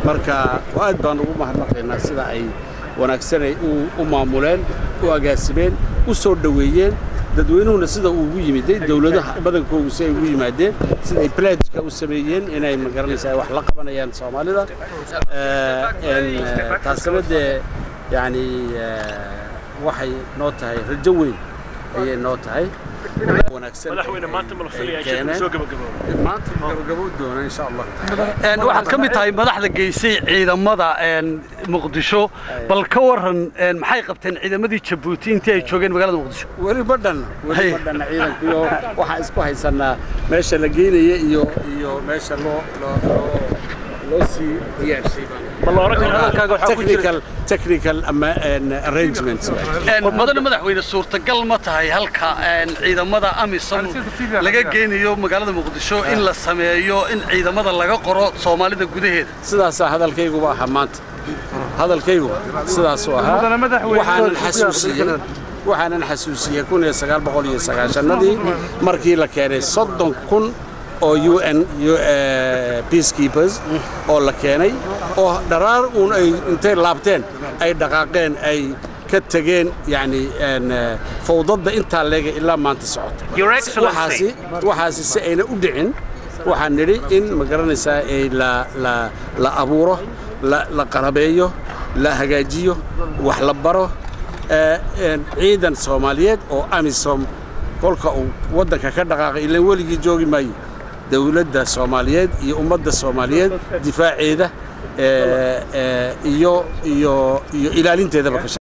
Marka aad baan ugu mahadnaqaynaa sida ay wanaagsanay u maamuleen, u agaasimeen, u soo dhoweeyeen dadweynuhuna, sida uu ugu yimiday dowladaha badankoogu si ay ugu yimaadeen, sida ay pledge-ka u sameeyeen inay, ma garanaysaa, ay wax la qabanayaan Soomaalida. Taasina dee yani waxay noo tahay rajo weyn ayay noo tahay wanaagsan. Madaxweyne, maanta ma la filayaa in shirku soo gabagaboobo? Maanta gabagabo doona, insha Allah. Waxaad ka mid tahay madaxda geysay ciidamada Muqdisho. Bal ka waran, maxay qabteen ciidamadii Jabuuti intii ay joogeen magaalada Muqdisho? Weli ma dhanna, weli ma dhanna. Ciidankuyo waxaan isku haysanaa meesha la geynaya iyo meesha loo sii diyaarshay. Ma la oran karaa hadalkaaga waxaa ku jira Technical ama arrangements? Madana madaxweyne, suurtagal ma tahay halka ciidamada AMISOM laga geynayo magaalada Muqdisho in la sameeyo in ciidamada laga qoro Soomaalida gudaheeda? Sidaasaa hadalkayguba ahaa maanta, hadalkaygu sidaasuu ahaa. Waxaanan xasuusiyey 1990-adii markii la keenay 30,000 oo UN peacekeepers oo la keenay, oo dharaar uun ay intay laabteen ay dhaqaaqeen, ay ka tegeen, yani fawdadda intaa leega ilaa maanta socota. Waxaasi si ayna u dhicin, waxaan nidhi in, ma garanaysaa, ay la abuuro, la qarabeeyo, la hagaajiyo, wax la baro ciidan Soomaaliyeed oo AMISOM kolka uu waddanka ka dhaqaaqay, ilaan weligii joogi maayo, dowladda Soomaaliyeed iyo ummadda Soomaaliyeed difaaceeda iyo ilaalinteedaba ka.